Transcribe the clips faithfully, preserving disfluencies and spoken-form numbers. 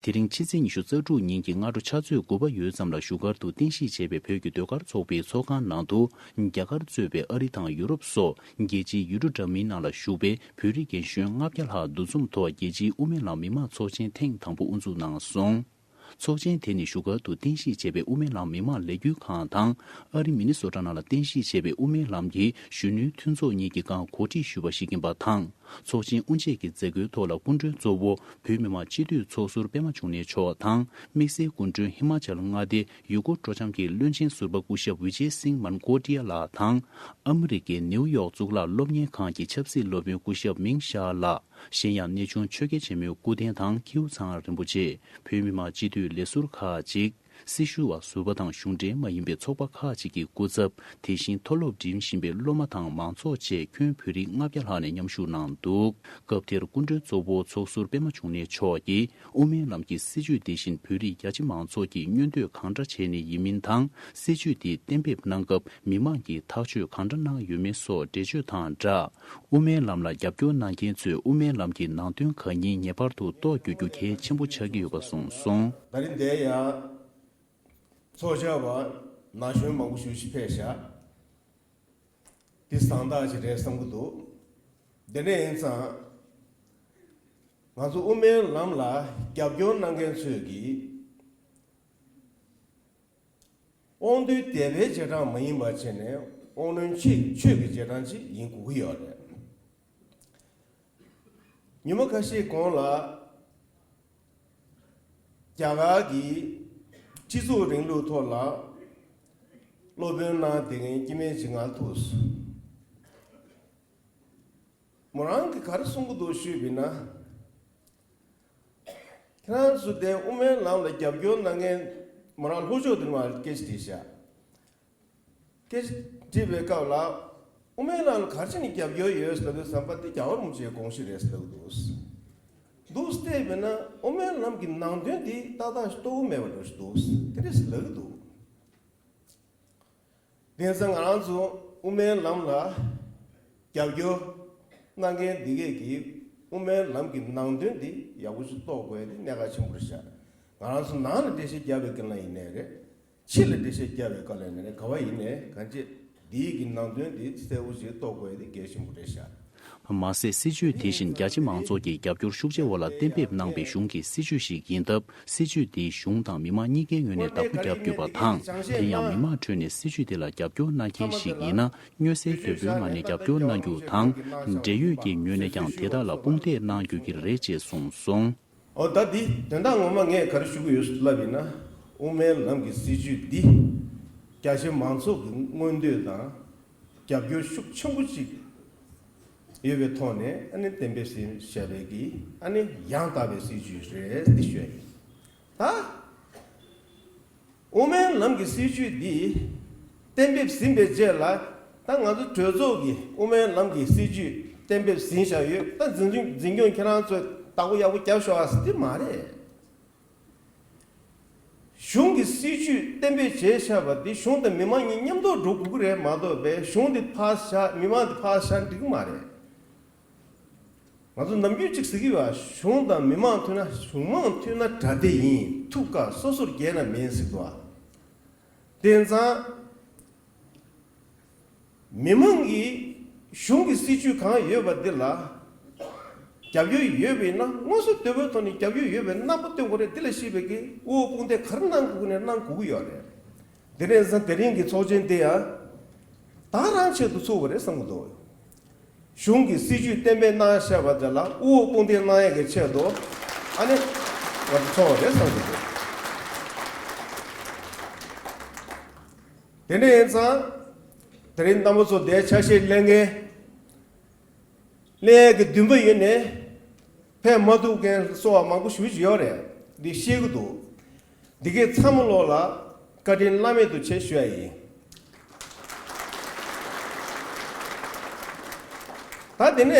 དེ་རིང་ཕྱི་ཚེས་ཉི་ཤུ་རྩ་དྲུག་ཉིན་གྱི་སྔ་དྲོ་ཕྱག་ཚོད་དགུ་པ་ཡོལ་ཙམ་ལ་བཞུགས་སྒར་དུ་རྟེན་གཞི་བྱས་པའི་བོད་ཀྱི་ཟློས་གར་ཚོགས་པའི་ཚོགས་ཁང་ནང་དུ། རྒྱ་གར་གཙོས་པའི་ཨ་རི་དང་ཡུ་རོབ་སོགས་རྒྱལ་སྤྱིའི་ཡུལ་གྲུ་འདྲ་མིན་ནང་ལ་བཞུགས་པའི་བོད་རིགས་རྒན་གཞོན་ལྔ་བརྒྱ་ལྷག་འདུ་འཛོམས་ཐོག་རྒྱལ་སྤྱིའི་དབུ་མའི་ལམ་མི་མང་ཚོགས་ཆེན་ཐེངས་དང་པོ་དབུ་འཛུགས་གནང་སོང་། ཚོགས་ཆེན་དེ་ནི་བཞུགས་སྒར་དུ་རྟེན་གཞི་བྱས་པའི་དབུ་མའི་ལམ་མི་མང་ལས་འགུལ་ཁང་དང་། ཨ་རི་མི་ནི་སོ་ཊ་ནང་ལ་རྟེན་གཞི་བྱས་པའི་དབུ་མའི་ལམ་གྱི་གཞོན་ནུའི་མཐུན་ཚོགས་གཉིས་ཀྱིས་ཀྱང་གོ་སྒྲིག་ཞུས་པ་ཞིག་ཡིན་པ་དང་། ཚོགས་ཆེན་དབུ་འབྱེད་ཀྱི་མཛད་སྒོའི་ཐོག་ལ་སྐུ་མགྲོན་གཙོ་བོ་བོད་མི་མང་སྤྱི་འཐུས་ཚོགས་ཟུར་པད་མ་འབྱུང་གནས་མཆོག་དང་། དམིགས་བསལ་སྐུ་མགྲོན་ཧི་མ་ཅལ་མངའ་སྡེའི་ཡུལ་སྐོར་སྤྲོ་འཆམ་གྱི་བློན་ཆེན་ཟུར་པ་སྐུ་ཞབས་ཝི་ཇེ་སིང་མན་ཀོ་ཏི་ཡ་ལགས་དང་། ཨ་མི་རི་ཀའི་ནེའུ་ཡོག་གཙུག་ལག་སློབ་གཉེར་ཁང་གི་ཆབ་སྲིད་སློབ་དཔོན་སྐུ་ཞབས་མིང་ཞའ་ལགས། གཞན་ཡང་གནས་ཆུང་ཆོས་རྒྱལ་ཆེན་མོའི་སྐུ་རྟེན་དང་ཁྱེའུ་ཚང་རིན་པོ་ཆེ། བོད་མི་མང་སྤྱི་འཐུས་ལས་ཟུར་ཁག་ཅིག་སྲི་ཞུ་བ་ཟུར་པ་དང་གཞུང་འབྲེལ་མ་ཡིན་པའི་ཚོགས་པ་ཁག་ཅིག་གི་སྐུ་ཚབ། དེ་བཞིན་མཐོ་སློབ་འགྲིམ་བཞིན་པའི་སློབ་མ་དང་མང་ཚོགས་བཅས་ཁྱོན་བོད་རིགས་ལྔ་བརྒྱ་ལྷག་ནས་མཉམ་ཞུགས་གནང་འདུག་སྐབས་དེར་སྐུ་མགྲོན་གཙོ་བོ་ཚོགས་ཟུར་པད་མ་འབྱུང་གནས་མཆོག་གིས། དབུ་མའི་ལམ་གྱི་སྲིད་བྱུས་དེ་བཞིན་བོད་རིགས་རྒྱ་ཆེ་མང་ཚོགས་ཀྱིས་མངོན་འདོད་གང་འདྲ་བྱས་ནས་ཡིན་མིན་དང་། སྲིད་བྱུས་དེ་གཏན་འབེབས་གནང་སྐབས་མི་མང་གིས་ཐག་གཅོད་གང་འདྲ་གནང་ཡོད་མེད་སོགས་འགྲེལ་བརྗོད་དང་སྦྲགས། དབུ་མའི་ལམ་ལ་རྒྱབ་སྐྱོར་གནང་མཁན་ཚོས་དབུ་མའི་ལམ་གྱི་ནང་དོན་གང་ཡིན་ངེས་པར་དུ་རྟོགས་དགོས་རྒྱུ་གལ་ཆེན་པོ་ཆགས་ཀྱི་ཡོད་པ་གསུངས་སོང་། ད་རིང་འདིར་ཡང་ཚོགས་བཅར་བ་ན་གཞོན་མང་པོ་ཞེ་ཅིག་ཕེབས་ཤག་འདི་བཟང་རྟགས་ཅིག་རེད་བསམ་གྱི་འདུག་དེ་འདྲ་ཡིན་ཙང་། ང་ཚོ་དབུ་མའི་ལམ་ལ་རྒྱབ་སྐྱོར་གནང་མཁན་ཚོས་ཀྱིས། དབང་དུས་དད་པའི་རྗེས་འབྲང་མ་ཡིན་པ་བྱས་ནས་དབང་རྣོན་ཆེ་ཆོས་ཀྱི་རྗེས་འབྲང་ཅིག་ཡིན་དགོས་ཀྱི་ཡོད་རེད། ཉི་མ་ཁ་ཤས་གོང་ལ་རྒྱ་གར་གྱི་སྤྱི་ཚོགས་རིང་ལུགས་ཐོག་ལ་སློབ་དཔོན་གནང་བསྡད་མཁན་སྐྱེ་དམན་ཅིག་ང་ལ་ཐུག་སོང་། མོ་རང་གིས་ག་རེ་གསུང་གི་འདུག་ཞུས་པ་ཡིན་ན། ཁྱེད་རང་ཚོ་དེ་དབུ་མའི་ལམ་ལ་རྒྱབ་སྐྱོར་གནང་མཁན། མོ་རང་ལྷོ་ཕྱོགས་དེ་ནས་སྐད་ཆ་དྲིས་ཤག་སྐད་ཆ་དྲིས་པའི་སྐབས་ལ། དབུ་མའི་ལམ་ལ་ག་རེ་བྱས་ནས་རྒྱབ་སྐྱོར་ཡོད་ཟེར་དུས་ཙམ་པ་དེ་རྒྱལ་བ་རིན་པོ་ཆེའི་དགོངས་གཞི་རེད་ཟེར་གྱི་འདུག་འདུག་སེ་བལྟས་པ་ཡིན་ན་དབུ་མའི་ལམ་གྱི་ནང་དོན་དེ་ཏག་ཏག་རྟོགས་ཀྱི་མེད་པ་འདྲ་ཞིག་འདུག་དེ་འདྲ་ཞིག་ལབ་ཀྱི་འདུག་དེང་སང་ང་རང་ཚོ་དབུ་མའི་ལམ་ལ་རྒྱབ་སྐྱོར་གནང་མཁན་འདི་གས་ཀྱིས་དབུ་མའི་ལམ་གྱི་ནང་དོན་འདི་ཡག་པོ་ཞིག་རྟོགས་དགོས་ཡ་དེ་གནད་འགག་ཆེན་པོ་རེད་ཤག་ང་རང་ཚོ་ནང་ལ་འགྲེལ་བཤད་རྒྱབ་པའི་སྐབས་ལ་ཡིན་ནའི་རེད། ཕྱི་ལ་འགྲེལ་བཤད་རྒྱབ་པའི་སྐབས་ལ་ཡིན་ནའི་རེད། ག་བ་ཡིན་ནའི་གང་ཅི་འདིའི་གི་ནང་དོན་འདི་གསལ་པོ་ཞིག་རྟོགས་དགོས་ཡ་དེ་གལ་ཆེན་པོ་རེད་ཤག་མ་ཟད་སྲིད་བྱུས་དེ་བཞིན་རྒྱ་ཆེ་མང་ཚོགས་ཀྱིས་རྒྱབ་སྐྱོར་ཤུགས་ཆེ་བ་ལ་གཏན་འབེབས་གནང་པའི་གཞུང་གི་སྲིད་བྱུས་ཤིག་ཡིན་སྟབས། སྲིད་བྱུས་འདིས་གཞུང་དང་མི་མང་གཉིས་ཀའི་ངོས་ནས་བདག་པོ་རྒྱག་དགོས་པ་དང་། དེ་ཡང་མི་མང་ཁྲོད་ནས་སྲིད་བྱུས་དེ་ལ་རྒྱབ་སྐྱོར་གནང་མཁན་ཞིག་ཡིན་ན། མངོན་གསལ་དོད་པོའི་ངང་ནས་རྒྱབ་སྐྱོར་གནང་རྒྱུ་དང་། འབྲེལ་ཡོད་ཀྱི་ངོས་ནས་ཀྱང་དེ་དག་ལ་དཔུང་འདེགས་གནང་དགོས་ཀྱི་རེད་ཅེས་གསུངས་སོང་། འོ་ད་འདི་དོན་དག་ངོ་མ་ངས་ག་རེ་ཞུ་གི་ཡོད་ལབ་ཡིན་ན། དབུ་མའི་ལམ་གྱི་སྲིད་བྱུས་འདི་རྒྱ་ཆེ་མང་ཚོགས་ཀྱི་མངོན་འདོད་དང་། རྒྱབ་སྐྱོར་ཤུགས་ཆེན་པོ་ཅིག་ཡོད་པའི་ཐོག་ནས་ཨ་ནི་གཏན་འབེབས་ཟིན་བཞག་པའི་གི་ཨ་ནི་ཡང་དག་པའི་སྲིད་བྱུས་རེད་འདི་ཞུ་ཡ་ཡིན། ད་དབུ་མའི་ལམ་གྱི་སྲིད་བྱུས་འདི་གཏན་འབེབས་ཟིན་པའི་རྗེས་ལ་ད་ང་ཚོ་གྲོས་ཚོགས་ཀྱིས་དབུ་མའི་ལམ་གྱི་སྲིད་བྱུས་གཏན་འབེབས་ཟིན་བཞག་ཡོད། ད་འཛིན་སྐྱོང་འཛིན་སྐྱོང་ཁྱེད་རང་ཚོས་བདག་པོ་ཡག་པོ་རྒྱབ་ཤོག་ཨ་ཟེར་འདི་མ་རེད། གཞུང་གི་སྲིད་བྱུས་གཏན་འབེབས་བྱས་བཞག་པ་འདི་གཞུང་དང་མི་མང་གཉིས་མཉམ་དུ་འགྲོ་དགོས་ཀྱི་རེད་མ་གཏོགས་པའི་གཞུང་འདི་ཕར་བཞག་མི་མང་འདི་ཕར་བཞག་འགྲིག་གི་མ་རེད། ང་ཚོ་ནམ་རྒྱུན་གཅིག་ཟེར་གྱི་ཡོད་པ། གཞུང་དང་མི་མང་མཐུན་ན་གཞུང་མང་མཐུན་ན་དགྲ་སྡེ་ཡིན། ཐུགས་ཁག་སོ་སོར་རྒྱལ་ན་མིན་ཟེར་གྱི་འདུག་པ། དེང་སང་མི་མང་གིས་གཞུང་གི་སྲིད་བྱུས་གང་ཡོད་པ་འདི་ལ་རྒྱབ་སྐྱོར་ཡོད་པ་ཡིན་ན། མངོན་གསལ་དོད་པོའི་ཐོག་ནས་རྒྱབ་སྐྱོར་ཡོད་པའི་རྣམ་པ་སྟོན་དགོས་རེད། འདི་ལ་གཞིགས་པའི་གི་དབུ་འོག་དཔུང་འདེགས་ག་རེ་གནང་དགོས་ཀྱི་ནས་གནང་དགོས་ཀྱི་ཡོད་རེད། དེ་ནས་བཟུང་དེ་རིང་གི་ཚོགས་ཆེན་འདི་ཡང་ད་རང་ཆེད་དུ་ཚུགས་པ་རེད་བསམ་གྱི་འདུག་གཞུང་གི་སྲིད་བྱུས་གཏན་འབེབས་གནང་བཞག་པ་དེ་ལ་དབུ་འོག་དཔུང་འདེགས་གནང་ཡས་ཀྱི་ཆེད་དུ་ཨ་ནི་ང་ཚོ་ཚོགས་པ་རེད་བསམ་གྱི་འདུག་དེ་འདྲ་ཡིན་ཙང་དེ་རིང་རྣམ་པ་ཚོ་འདིར་ཆ་ཤས་ལེན་མཁན། ལེན་ཡས་ཀྱི་འདུན་པ་ཡོད་ནས་ཕེབས་མ་ཐུབ་མཁན་སོགས་མང་པོ་ཞེ་ཅིག་ཡོད་རེད། འདི་ཤེས་ཀྱི་འདུག་འདི་གའི་ཚང་མ་ལོག་ལ་བཀའ་དྲིན་བླ་མེད་དུ་ཆེ་ཞུ་ཡ་ཡིན། ད་དེ་ནས་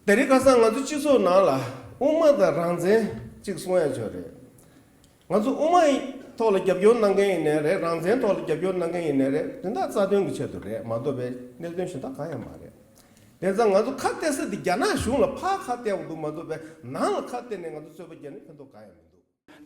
དེ་རིང་ཁ་སང་ང་ཚོ་སྤྱི་ཚོགས་ནང་ལ་དབུ་མ་དང་རང་བཙན་གཅིག་གསུང་ཡ་ཅིག་ཡོད་རེད། ང་ཚོ་དབུ་མའི་ཐོག་ལ་རྒྱབ་སྐྱོར་གནང་མཁན་ཡིན་ནའི་རེད། རང་བཙན་ཐོག་ལ་རྒྱབ་སྐྱོར་གནང་མཁན་ཡིན་ནའི་རེད། དོན་དག་རྩ་དོན་གྱི་ཆེད་དུ་རེད་མ་གཏོགས་པའི་གནད་དོན་གཞན་དག་གང་ཡང་མ་རེད། དེ་ཙང་ང་ཚོ་ཁ་གཏད་ས་དེ་རྒྱ་ནག་གཞུང་ལ་ཕར་ཁ་གཏད་དགོས་འདུག་མ་གཏོགས་པའི་ནང་ལ་ཁ་གཏད་ནས་ང་ཚོ་རྩོད་པ་རྒྱག་ནས་ཕན་ཐོགས་གང་ཡང་མི་འདུག།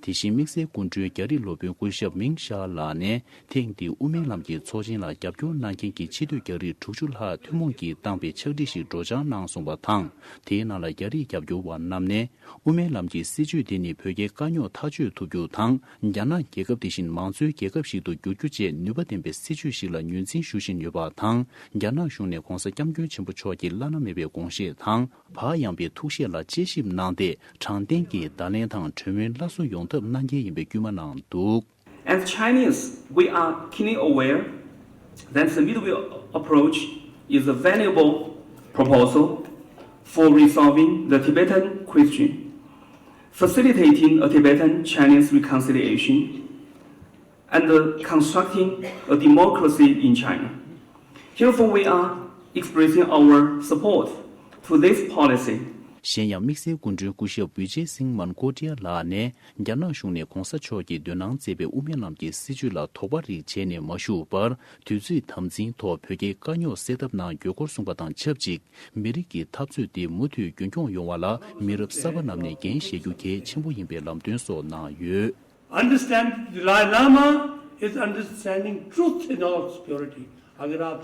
དེ་བཞིན་དམིགས་བསལ་སྐུ་མགྲོན་རྒྱ་རིགས་སློབ་དཔོན་སྐུ་ཞབས་མིང་ཤཱ་ལགས་ནས་ཐེངས་འདིའི་དབུ་མའི་ལམ་གྱི་ཚོགས་ཆེན་ལ་རྒྱབ་སྐྱོར་གནང་མཁན་གྱི་ཕྱི་སྡོད་རྒྱ་རིགས་དྲུག་ཅུ་ལྷག་ཐུན་མོང་གིས་བཏང་པའི་ཕྱག་བྲིས་ཤིག་སྒྲོག་སྦྱང་གནང་སོང་བ་དང་། དེའི་ནང་ལ་རྒྱ་རིགས་རྒྱབ་སྐྱོར་བ་རྣམས་ནས། དབུ་མའི་ལམ་གྱི་སྲིད་བྱུས་འདི་ནི་བོད་རྒྱའི་དཀའ་རྙོག་ཐག་གཅོད་ཐུབ་རྒྱུ་དང་། རྒྱ་ནག་རྒྱལ་ཁབ་འདི་བཞིན་མང་གཙོའི་རྒྱལ་ཁབ་ཞིག་ཏུ་འགྱུར་རྒྱུ་བཅས་ནུས་པ་ལྡན་པའི་སྲིད་བྱུས་ཤིག་ལ་ངོས་འཛིན་ཞུ་བཞིན་ཡོད་པ་དང་། རྒྱ་ནག་གཞུང་ནས་༧གོང་ས་༧སྐྱབས་མགོན་ཆེན་པོ་མཆོག་གི་བླ་ན་མེད་པའི་དགོངས་བཞེད་དང་། བག་ཡངས་པའི་ཐུགས་བཞེད་ལ་དཔྱད་ཞིབ་གནང་སྟེ། དྲང་བདེན་གྱི་བརྡ་ལན་དང་གྲོས་མོལ་སླར་གསོ་ཡོང་ཐབས་གནང་གལ་ཡིན་པའི་སྐུལ་མ་གནང་འདུག། As Chinese, we are keenly aware that the Middle Way approach is a valuable proposal for resolving the Tibetan question, facilitating a Tibetan-Chinese reconciliation, and constructing a democracy in China. Therefore, we are expressing our support to this policy. གཞན་ཡང་དམིགས་བསལ་སྐུ་མགྲོན་སྐུ་ཞབས་བི་ཇེ་སིང་མན་ཀོ་ཏི་ཡ་ལགས་ནས། རྒྱ་ནག་གཞུང་ནས་༧གོང་ས་མཆོག་གིས་འདོན་གནང་མཛད་པའི་དབུ་མའི་ལམ་གྱི་སྲིད་བྱུས་ལ་དོགས་པ་རིགས་བྱས་ནས་མ་བཞུགས་པར། དུས་ཚོད་དམ་འཛིན་ཐོག་བོད་རྒྱའི་དཀའ་རྙོག་སེལ་ཐབས་གནང་དགོས་སྐོར་གསུངས་པ་དང་ཆབས་ཅིག། མི་རིགས་ཀྱི་འཐབ་རྩོད་འདི་མུ་མཐུད་རྒྱུན་འཁྱོངས་ཡོང་བ་ལ་མི་རབས་གསར་པ་རྣམས་ནས་འགན་བཞེས་རྒྱུ་གལ་ཆེན་པོ་ཡིན་པའི་ལམ་སྟོན་སོགས་གནང་ཡོད། Understand Dalai Lama is understanding truth in all its purity. अगर आप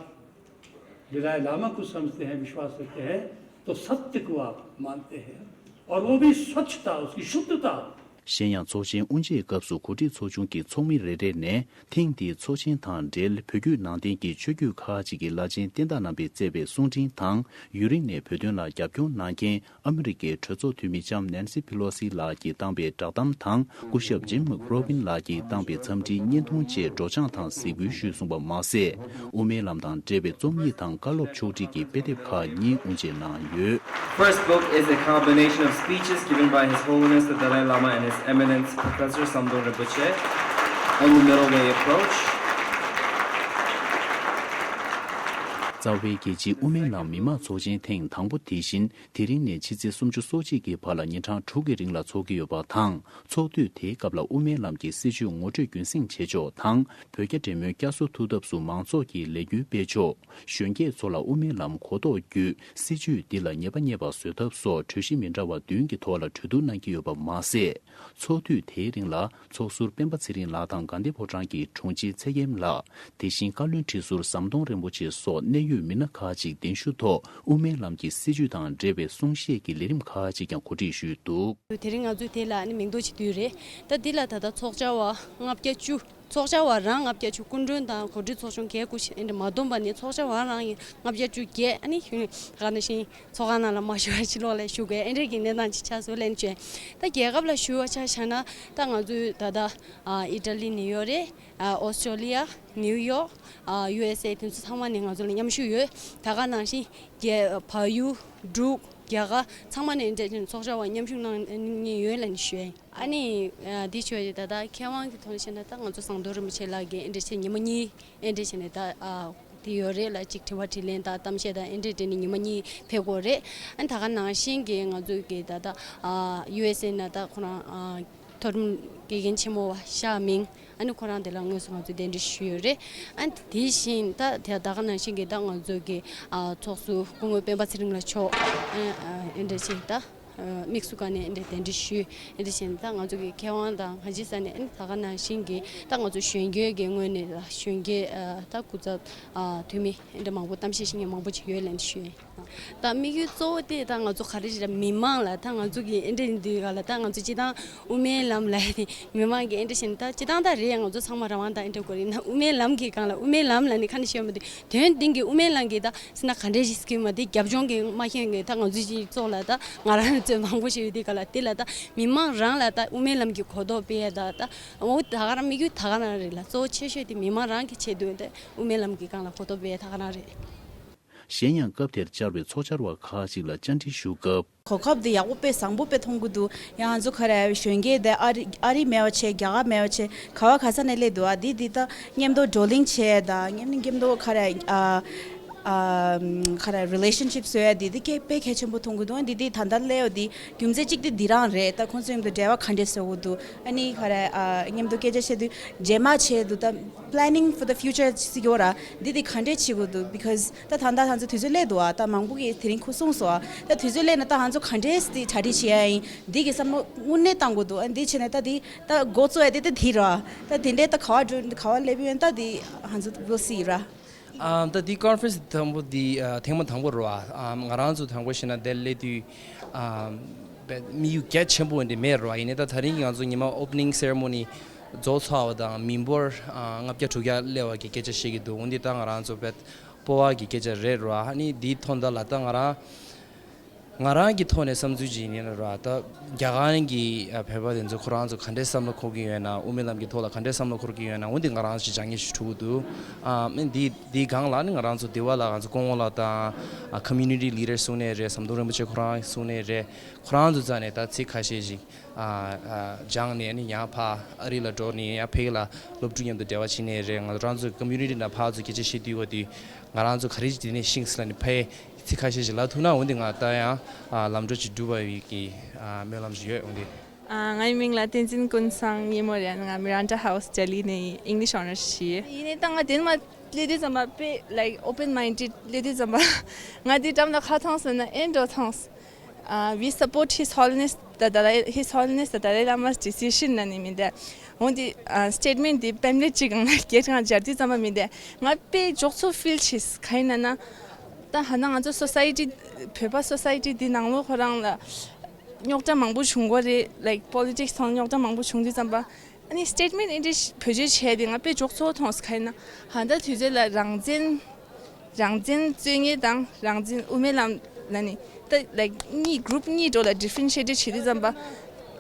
दलाई लामा को समझते हैं, विश्वास करते हैं, तो सत्य को आप मानते हैं। और वो भी स्वच्छता, उसकी शुद्धता। གཞན་ཡང་ཚོགས་ཆེན་དབུ་འབྱེད་སྐབས་སུ་གོ་སྒྲིག་ཚོགས་ཆུང་གི་ཚོགས་མི་རེ་རེ་ནས། ཐེངས་འདིའི་ཚོགས་ཆེན་དང་འབྲེལ་བོད་བརྒྱུད་ནང་བསྟན་གྱི་ཆོས་བརྒྱུད་ཁག་ཅིག་གི་བླ་ཆེན་བསྟན་བདག་རྣམ་པས་བསྩལ་བའི་གསུང་འཕྲིན་དང་། ཡུན་རིང་ནས་བོད་དོན་ལ་རྒྱབ་སྐྱོར་གནང་མཁན་ཨ་མི་རི་ཀའི་གྲོས་ཚོགས་འཐུས་མི་ལྕམ་ནན་སི་ཕི་ལོ་སི་ལགས་ཀྱིས་བཏང་པའི་བསྒྲགས་གཏམ་དང་། སྐུ་ཞབས་ཇིམ་མེག་རོ་བིན་ལགས་ཀྱིས་བཏང་པའི་འཚམས་འདྲིའི་བརྙན་ཐུང་བཅས་སྒྲོག་སྦྱང་དང་གཟིགས་འབུལ་ཞུས་སོང་བ་མ་ཟད། དབུ་མའི་ལམ་དང་འབྲེལ་བའི་རྩོམ་ཡིག་དང་བཀའ་སློབ་ཕྱོགས་སྒྲིག་གི་དཔེ་དེབ་ཁག་གཉིས་དབུ་འབྱེད་གནང་ཡོད། First book is a combination of speeches given by His Holiness the Dalai Lama and His Eminence Professor Samdong Rinpoche on the Middle Way Approach. རྩ་བའི་རྒྱལ་སྤྱིའི་དབུ་མའི་ལམ་མི་མང་ཚོགས་ཆེན་ཐེངས་དང་པོ་དེ་བཞིན། དེ་རིང་ནས་ཕྱི་ཚེས་སུམ་ཅུ་སོ་གཅིག་གི་བར་ལ་ཉིན་གྲངས་དྲུག་གི་རིང་ལ་འཚོགས་ཀྱི་ཡོད་པ་དང་། ཚོགས་དུས་དེའི་སྐབས་ལ་དབུ་མའི་ལམ་གྱི་སྲིད་བྱུས་ངོ་སྤྲོད་རྒྱུན་སྲིང་བྱེད་ཕྱོགས་དང་། བོད་རྒྱ་འབྲེལ་མོལ་བསྐྱར་གསོ་ཐུབ་ཐབས་སུ་མང་ཚོགས་ཀྱིས་ལས་འགུལ་སྤེལ་ཕྱོགས། གཞོན་སྐྱེས་ཚོ་ལ་དབུ་མའི་ལམ་གོ་རྟོགས་བརྒྱུད། སྲིད་བྱུས་འདི་ལ་ཉེས་པ་རྙེད་པ་བཟོ་ཐབས་སོགས་གྲོས་གཞི་མི་འདྲ་བ་བདུན་གྱི་ཐོག་ལ་གྲོས་བསྡུར་གནང་གི་ཡོད་པ་མ་ཟད། ཚོགས་དུས་དེའི་རིང་ལ་ཚོགས་ཟུར་སྤེན་པ་ཚེ་རིང་ལགས་དང་དགའ་ལྡན་ཕོ་བྲང་གི་དྲུང་ཆེ་ཚེ་རྒྱལ་ལགས། དེ་བཞིན་བཀའ་བློན་ཁྲི་ཟུར་ཟམ་གདོང་རིན་པོ་ཆེ་སོགས་གནད་ཡོད་མི་སྣ་ཁག་ཅིག་གདན་ཞུ་ཐོག་དབུ་མའི་ལམ་གྱི་སྲིད་བྱུས་དང་འབྲེལ་བའི་གསུང་བཤད་ཀྱི་ལས་རིམ་ཁག་ཅིག་ཀྱང་གོ་སྒྲིག་ཞུས་འདུག། དེ་རིང་ང་ཚོས་དེ་ལ་ཨ་ནི་མིང་འདོགས་བྱེད་དུས་རེད། ད་འདི་ལ་ད་ལྟ་ཚོགས་བཅར་བ་ལྔ་བརྒྱ་བཅུ། ཚོགས་བཅར་བ་རང་ལྔ་བརྒྱ་བཅུ། སྐུ་མགྲོན་དང་གོ་སྒྲིག་ཚོགས་ཆུང་གས་སྐུ་ཞབས་ཨེ་འདྲ་མ་བསྡོམས་པ་ནས་ཚོགས་བཅར་བ་རང་ཡིན་ལྔ་བརྒྱ་བཅུ་བརྒྱད། ཨ་ནི་ག་ནང་བཞིན་ཚོགས་ཁང་ནང་ལ་མ་ཞུགས་པར་ཕྱི་ལོགས་ལ་བཞུགས་པའི་ཨེ་འདྲ་གི་གནས་སྟངས་ཅིག་ཆགས་སོང་ལབ་ནས་བྱས། ད་རྒྱལ་ཁབ་ལ་ཞུ་བ་ཆ་བཞག་ན་ད་ང་ཚོའི་ད་ལྟ་ཨི་ཊ་ལི་ནིའུ་ཡོག་རེད། ཨོ་སི་ཊྲེ་ལི་ཡ། ནིའུ་ཡོག་ཨ། ཡུ་ཨེས་ཨེ། དེ་ཚོ་ཚང་མ་ནས་ང་ཚོ་ལ་མཉམ་ཞུགས་ཡོད། ད་ག་ནང་བཞིན་རྒྱ། བལ་ཡུལ། འབྲུག་རྒྱ་གར་ཚང་མ་ནས་འདྲ་ཅན་ཚོགས་བཅར་བ་མཉམ་ཞུགས་གནང་མཁན་ཡོད་ལབ་ནས་ཞུ་ཡ་ཡིན། ཨ་ནི་ཨ། འདི་ཞུ་ཡ་ཡིན། ད་ལྟ་མཁས་དབང་གི་ཐོག་ནས་བཤད་ན་ད་ང་ཚོ་ཟམ་གདོང་རིན་པོ་ཆེ་ལགས་ཀྱིས་ཨེ་འདྲ་བྱས་ཉི་མ་གཉིས་ཨེ་འདྲ་བྱས་ནས་ད་ཨ། དེ་ཡོད་རེད་ལ་ཅིག་དྲི་བ་དྲིས་ལན་དང་གཏམ་བཤད་དང་ཨེ་འདྲ་དེ་ནི་ཉི་མ་གཉིས་ཕེབས་དགོས་རེད། ཨ་ནི་ད་ག་ནང་བཞིན་གྱི་ང་ཚོ་གི་ད་ལྟ་ཨ། ཡུ་ཨེས་ཨེ་ནང་ད་ཁོ་རང་ཨ། མཐོ་རིམ་དགེ་རྒན་ཆེན་མོ་བ་ཤ་མིང་། ཨ་ནི་ཁོ་རང་དེ་ལ་དངོས་སུ་ང་ཚོས་གདན་འདྲེན་ཞུས་ཡོད་རེད། ཨ་ནི་དེ་བཞིན་ད་དེ་ད་ག་ནང་བཞིན་གྱི་ད་ང་ཚོ་གི་ཨ་ཚོགས་གཙོ་སྐུ་ངོ་སྤེན་པ་ཚེ་རིང་ལགས་མཆོག་ཨ་ཨ་ཨེ་འདྲ་ཞིག་ད་ཨ་དམིགས་སུ་བཀར་ནས་ཨེ་འདྲ་གདན་འདྲེན་ཞུས། ཨེ་འདྲ་བཞིན་ད་ང་ཚོ་གི་མཁས་དབང་དང་གང་ཅིའི་ས་ནས་ཨ་ནི་ད་ག་ནང་བཞིན་གྱི་ད་ང་ཚོ་གཞོན་སྐྱེས་ཀྱི་ངོས་ནས་ད་གཞོན་སྐྱེས་ཨ་ད་སྐུ་ཚབ་ཨ་འཐུས་མི་ཨེ་འདྲ་མང་པོ་གཏམ་བཤད་བྱེད་མཁན་མང་པོ་ཅིག་ཡོད་ལབ་ནས་ཞུས་ཡིན། ད་དམིགས་ཡུལ་གཙོ་བོ་དེ་ད་ང་ཚོ་ག་རེ་ཞིག་ལ་མི་མང་ལ་ད་ང་ཚོ་གི་ཨེ་འདྲ་ཡིན་དུས་ག་ལ་ད་ང་ཚོ་སྤྱི་བཏང་དབུ་མའི་ལམ་ལ་དེ་མི་མང་གི་ཨེ་འདྲ་བྱས་ནས་ད་སྤྱི་བཏང་ད་རེད། ང་ཚོ་ཚང་མ་རང་དབང་དང་ཨེ་འདྲ་དགོས་རེད་ན་དབུ་མའི་ལམ་གྱི་སྒང་ལ་དབུ་མའི་ལམ་ལ་ནི་ཁ་ནས་བཤད་མ་དེ་དོན་སྟེང་གི་དབུ་མའི་ལམ་གྱི་ད་སེ་ན་ག་འདྲ་ཞིག་སྐྱོན་མ་དེ་རྒྱབ་ལྗོངས་ཀྱི་མ་ཤེས་ངེས་ད་ང་ཚོ་སྤྱི་ཚོགས་ལ་ད་ང་རང་ཚོས་མང་པོ་ཞིག་ཡོད་དེ་ག་ལ་དེ་ལ་ད་མི་མང་རང་ལ་ད་དབུ་མའི་ལམ་གྱི་གོ་རྟོགས་སྤེལ་ཡ་ད་ད་འོ་ད་ག་རང་དམིགས་ཡུལ་ད་ག་རང་རེད་ལ་གཙོ་བོ་ཆེ་ཤོས་དེ་མི་མང་རང་གི་ཆེད་དུ་ད་དབུ་མའི་ལམ་གྱི་སྒང་ལ་གོ་རྟོགས་སྤེལ་ཡ་ད་ག་རང་རེད། གཞན་ཡང་སྐབས་དེར་བཅར་བའི་ཚོགས་བཅར་བ་ཁག་ཅིག་ལ་བཅར་འདྲི་ཞུ་སྐབས། གོ་སྐབས་འདི་ཡག་པོ་དཔེ་བཟང་པོ་དཔེ་མཐོང་གི་འདུག། ཡང་ང་ཚོ་ག་རེ་གཞོན་སྐྱེས་དེ་ཨ་རི་ཨ་རི་མེད་པ་བྱས་རྒྱ་གར་མེད་པ་བྱས་ག་བ་ག་ས་ནས་སླེབས་འདུག་ཨ། འདི་འདི་ད་མཉམ་དུ་བགྲོ་གླེང་བྱས་དང་མཉམ་མཉམ་དུ་ག་རེ་ཨ། ཨ་ག་རེ་relationship བཟོ་ཡ་དེ་དེ་གལ་དཔེ་གལ་ཆེན་པོ་མཐོང་གི་འདུག་འདི་དེ་ད་ལྟ་སླེབས་ཡོད་དེ་རྒྱུ་མཚན་གཅིག་དེ་འདི་རང་རེད། ད་ཁོང་ཚོ་མཉམ་དུ་འབྲེལ་བ་ག་འདྲས་བཟོ་གི་འདུག་ཨ་ནི་ག་རེ་ཨ་མཉམ་དུ་སྐད་ཆ་བཤད་དུས་རྗེས་མ་བྱས་འདུག་ད་planning for the future ཟེར་གྱི་ཡོད་ར། འདི་དེ་ག་འདྲས་བྱེད་དགོས་འདུག because ད་ད་ལྟ་ང་ཚོ་དུས་ཚོད་སླེབས་འདུག་ཨ་ད་མང་པོ་གིས་དེ་རིང་ཁུ་གསུངས་སོང་ཨ། ད་དུས་ཚོད་སླེབས་ན་ད་ང་ཚོ་ག་འདྲས་དེ་གྲ་སྒྲིག་བྱེད་ཡ་ཡིན། འདི་གི་བསམ་བློ་དངོས་གནས་བཏང་དགོས་འདུག་ཨ་འདི་བྱས་ན་ད་འདི་ད་འགོ་གཙོ་ཡ་དེ་ད་དེ་ར། ད་དེ་འདྲས་ད་ག་བ་འགྲོ་ག་བ་སླེབས་ཡོད་ད་འདི་ང་ཚོ་we'll see ར། ཨ་ད་འདི་conference དང་པོ་འདི་ཨ་ཐེངས་མ་དང་པོ་རེད་བ། ཨ་ང་རང་ཚོ་དང་པོ་བྱས་ན་འདིར་སླེབས་དུས་ཨ་དཔེ་དམིགས་ཡུལ་གལ་ཆེན་པོ་འདི་མེད་རེད་བ། ཡིན་ནའི་ད་ད་རིང་གི་ང་ཚོ་ཉི་མ་opening ceremony རྫོགས་ཚར་བ་དང་མི་འབོར་ཨ་ལྔ་བརྒྱ་དྲུག་བརྒྱ་སླེབས་པ་གི་སྐད་ཆ་བཤད་ཀྱི་འདུག་འོན་ཏེ་ད་ང་རང་ཚོ་དཔེ་སྤོབས་པ་གི་སྐད་ཆ་རེད་རེད་བ། ཨ་ནི་འདིའི་ཐོག་མཐའ་ལ་ད་ང་རང་ང་རང་གི་ཐོག་ནས་བསམ་ཚུལ་ཅིག་ཡིན་ན་ར། ད་རྒྱ་གར་གྱི་ཨ་བོད་པ་དེ་ཚོ་ཁོ་རང་ཚོ་ག་འདྲའི་བསམ་བློ་འཁོར་གྱི་ཡོད་ན། དབུ་མའི་ལམ་གྱི་ཐོག་ལ་ག་འདྲའི་བསམ་བློ་འཁོར་གྱི་ཡོད་ན། འོན་ཏེ་ང་རང་ཞིག་སྦྱང་ཡས་ཞིག་འགྲོ་གི་འདུག་ཨ་མི་འདི་འདིའི་སྒང་ལ་ནི་ང་རང་ཚོ་འདི་བ་ལ་ང་ཚོ་སྐུ་ངོ་ལགས་དང་ཨ་community leader གསུང་ནའི་རེད། ཟམ་གདོང་རིན་པོ་ཆེ་ཁོ་རང་གསུང་ནའི་རེད། ཁོ་རང་ཚོ་རྩ་ནས་ད་ཚིག་ཁ་ཤས་ཤིག་ཨ་ཨ་སྦྱངས་ནས་ནི་ཡང་ཕ་ཨ་རི་ལ་འགྲོ་ནས་ཡང་ཕ་གི་ལ་སློབ་ཕྲུག་མཉམ་དུ་འབྲེལ་བ་བྱས་ནའི་རེད། ང་རང་ཚོ་community ནང་ཕར་ཚུར་སྐད་ཆ་བཤད་དུས་བ་དུས་ང་རང་ཚོ་ག་རེ་ཞིག་དེ་ནས་ཤེས་སོང་ལབ་ནས་ཕ་ཚིག་ཁ་ཤས་ཤིག་ལབ་ཐུབ་ན། འོན་ཏེ་ང་ད་ཡང་ཨ་ལམ་འགྲོ་ཅིག་སྒྲུབ་པའི་གི་ཨ་སྨོན་ལམ་ཞིག་ཡོད། འོན་ཏེ། ཨ་ངའི་མིང་ལ་བསྟན་འཛིན་ཀུན་བཟང་སྙེ་མོ་རེད། ང་Miranda House ལྡི་ལི་ནས་English Honours བྱས། ཡིན་ནའི་ད་ང་དེ་མ་སླེབས་དུས་ཙམ་པ་དཔེ་like open minded སླེབས་དུས་ཙམ་པ་ང་དེ་འགྲམ་ལ་ཁ་མཐོང་སོང་ན་ཨེ་འགྲོ་མཐོང་། Uh, we support His Holiness the Dalai, His Holiness the Dalai Lama's decision ནི་མིན་ཏེ། འོན་ཏེ་ཨ་statement འདི་ཕེམ་ལེཊ་ཅིག་སྒང་ལ་སྐད་གྲགས་སྦྱར་དུས་ཙམ་པ་མིན་ཏེ། ང་དཔེ་འཇོག་ཚོད་ཕིལ་བྱས། ག་ཡིན་ན་ན་ད་ཧ་ན་ང་ཚོ་society བོད་པ་society འདི་ནང་ལོགས་ཁོ་རང་ལ་རྙོག་དྲ་མང་པོ་བྱུང་གོ་རེད། Like politics ཐོག་རྙོག་དྲ་མང་པོ་བྱུང་དུས་ཙམ་པ་ཨ་ནི་statement འདི་འདྲ་བེད་སྤྱོད་བྱས་ཏེ་ང་དཔེ་འཇོག་ཚོད་མཐོང་། ག་ཡིན་ན་ཧ་ད་དུས་ཚོད་ལ་རང་བཙན་རང་བཙན་རྩོད་མཁན་དང་རང་བཙན་དབུ་མའི་ལམ་ལ་ནི་ད་like གཉིས་group གཉིས་འགྲོ་ལ་differentiate བྱེད་དུས་ཙམ་པ་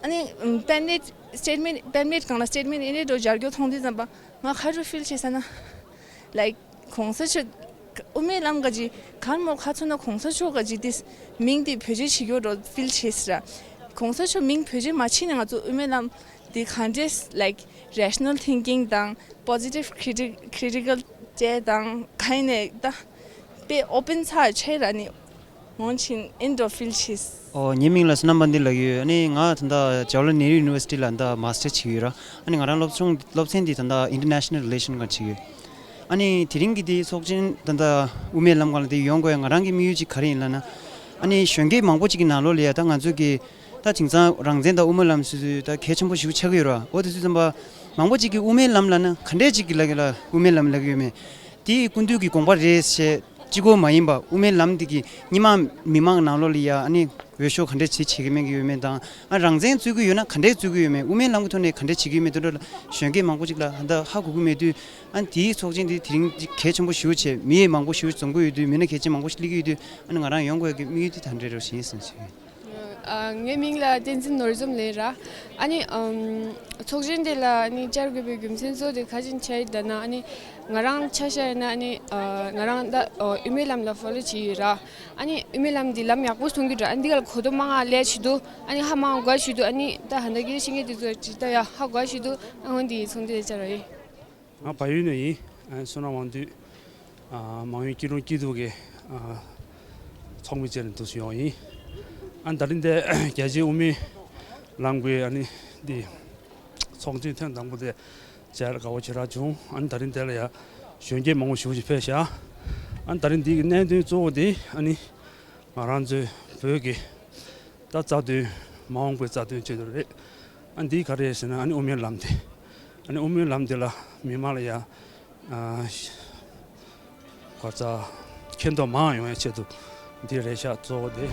ཨ་ནི་ཕེམ་ལེཊ་statement ཕེམ་ལེཊ་སྒང་ལ་statement འདི་འདྲ་འགྲོ་སྦྱར་རྒྱུ་མཐོང་དུས་ཙམ་པ་ང་ག་རེ་ཕིལ་བྱས་ཟེར་ན་like གོང་ས་མཆོག་དབུ་མའི་ལམ་ག་ཅི་གར་མོ་ཁ་ཚོ་ན་གོང་ས་མཆོག་ག་ཅི་དེ་མིང་དེ་བེད་སྤྱོད་བྱེད་རྒྱུ་རོ་ཕིལ་བྱས་ར། གོང་ས་མཆོག་མིང་བེད་སྤྱོད་མ་བྱས་ནས་ང་ཚོ་དབུ་མའི་ལམ་དེ་ག་འདྲས་like rational thinking དང་positive criti- critical བྱས་དང་ག་ཡིན་ནས་ད་དཔེ་open ཚར་བྱས་ར་ནི་འོང་ཕྱིན་ཨེ་འགྲོ་ཕིལ་བྱས། ཨོ་ངའི་མིང་ལ་སོ་ནམ་པ་འདི་ལབ་ཀྱི་ཡོད། ཨ་ནི་ང་ད་ལྟ་Jawaharlal Nehru University ལ་ད་master བྱེད་ཀྱི་ཡོད་ར། ཨ་ནི་ང་རང་སློབ་སྦྱོང་སློབ་ཚན་འདི་ད་ལྟ་international relation སྒང་བྱེད་ཀྱི་ཡོད། ཨ་ནི་དེ་རིང་གི་དེའི་ཚོགས་ཆེན་ད་ལྟ་དབུ་མའི་ལམ་སྒང་ལ་དེ་ཡོང་དགོས་ཡ་ང་རང་གི་དམིགས་ཡུལ་གཅིག་ག་རེ་ཡིན་ལབ་ན། ཨ་ནི་གཞོན་སྐྱེས་མང་པོ་གཅིག་གི་ནང་ལོགས་ལ་ཡ་ད་ང་ཚོ་གི་ད་དེང་སང་རང་བཙན་དང་དབུ་མའི་ལམ་སོ་སོའི་ད་གལ་ཆེན་པོ་ཞིག་ཆགས་ཀྱི་ཡོད་ར། འོ་དེ་ཚོ་ཙམ་པ་མང་པོ་གཅིག་གིས་དབུ་མའི་ལམ་ལབ་ན་ག་འདྲས་གཅིག་གི་ལབ་ཀྱི་ལ་དབུ་མའི་ལམ་ལབ་ཀྱི་ཡོད་མེད། དེ་སྐུ་མདུན་གྱི་དགོངས་པ་རེད་ཞེས་གཅིག་པོ་མ་ཡིན་པ་དབུ་མའི་ལམ་འདི་གིས་སྔོན་མ་མི་མང་ནང་ལོགས་ལ་ཡ་ཨ་ནི་འོས་ཤོག་ག་འདྲས་ཅིག་བྱེད་ཀྱི་མེད་ཀྱི་ཡོད་མེད་དང་། ཨ་རང་བཙན་རྩོད་ཀྱི་ཡོད་ན་ག་འདྲས་རྩོད་ཀྱི་ཡོད་མེད། དབུ་མའི་ལམ་གྱི་ཐོག་ནས་ག་འདྲས་བྱེད་ཀྱི་ཡོད་མེད་དེ་འདྲ་ལ་གཞོན་སྐྱེས་མང་པོ་ཅིག་ལ་ད་ལྟ་ཧ་གོ་གི་མེད་དུས། ཨ་ནི་དེའི་ཚོགས་ཆེན་འདི་དེ་རིང་འདི་གལ་ཆེན་པོ་ཞེ་པོ་བྱས། མི་ཡི་མང་པོ་ཞེ་པོ་འཛོམས་ཀྱི་ཡོད་དུས། མི་སྣ་གལ་ཆེན་མང་པོ་ཞིག་སླེབས་ཀྱི་ཡོད་དུས། ཨ་ནི་ང་རང་ཡོང་དགོས་ཀྱི་དམིགས་ཡུལ་དེ་ད་འདྲས་རེད་ཞེས་ཟེར་ཞུ་ཡིན། ཨ་ངའི་མིང་ལ་བསྟན་འཛིན་ནོར་འཛོམས་ལབ་ར། ཨ་ནི་ཨམ་ཚོགས་ཆེན་དེ་ལ་ཨ་ནི་བཅར་དགོས་པའི་རྒྱུ་མཚན་གཙོ་བོ་དེ་ག་ཅིག་བྱས་ཡིན་ད་ན། ཨ་ནི་ང་རང་ཆ་བཞག་ཡིན་ན་ཨ་ནི་ཨ་ང་རང་ད་ཨ་དབུ་མའི་ལམ་ལ་ཕོ་ལོ་བྱེད་ཡོད་ར། ཨ་ནི་དབུ་མའི་ལམ་འདི་ལམ་ཡག་པོ་མཐོང་གི་འདུག་ཨ་འདི་ག་ལ་གོ་རྟོགས་མང་ང་སླེབས་བྱེད་དུས་ཨ་ནི་ཧ་མ་གོ་བྱེད་དུས། ཨ་ནི་ད་ཧ་ད་གི་ཤེས་མཁན་དེ་ཚོ་ཅིག་ད་ཡ་ཧ་གོ་བྱེད་དུས། ཨ་འོན་ཏེ་ཚོགས་འདུ་དེ་བཅར་བ་ཡིན། ང་བལ་ཡུལ་ནས་ཡིན། ཨ་བསོད་ནམས་དབང་འདུས། ཨ་མང་ཡུལ་སྐྱིད་གྲོང་སྐྱིད་སྡུག་གི་ཨ་ཚོགས་མི་བཅས་ནས་འདུག་སེ་ཡོང་ཡིན། ཨ་ད་རིང་འདི་རྒྱལ་སྤྱིའི་དབུ་མའི་ལམ་གྱི་ཨ་ནི་འདི་ཚོགས་ཆེན་ཐེངས་དང་པོ་དེ་མཇལ་དགའ་བོ་ཞེ་དྲག་བྱུང་། ཨ་ནི་ད་རིང་འདི་ལ་ཡ་གཞོན་སྐྱེས་མང་པོ་ཞེ་པོ་ཅིག་ཕེབས་ཤག་ཨ་ད་རིང་འདི་གི་གནད་དོན་གཙོ་བོ་དེ་ཨ་ནི་ང་རང་ཚོའི་བོད་ཀྱི་ད་རྩ་དོན་མ་འོངས་པའི་རྩ་དོན་ཆེད་དུ་རེད། ཨ་འདི་ག་རེ་ཟེར་ན་ཨ་ནི་དབུ་མའི་ལམ་དེ། ཨ་ནི་དབུ་མའི་ལམ་དེ་ལ་མི་མང་ལ་ཡ་ཨ་གོ་ས་མཁྱེན་རྟོགས་མང་ཡོང་ཡ་ཆེད་དུ་འདི་རེད་ཤག་གཙོ་བོ་དེ།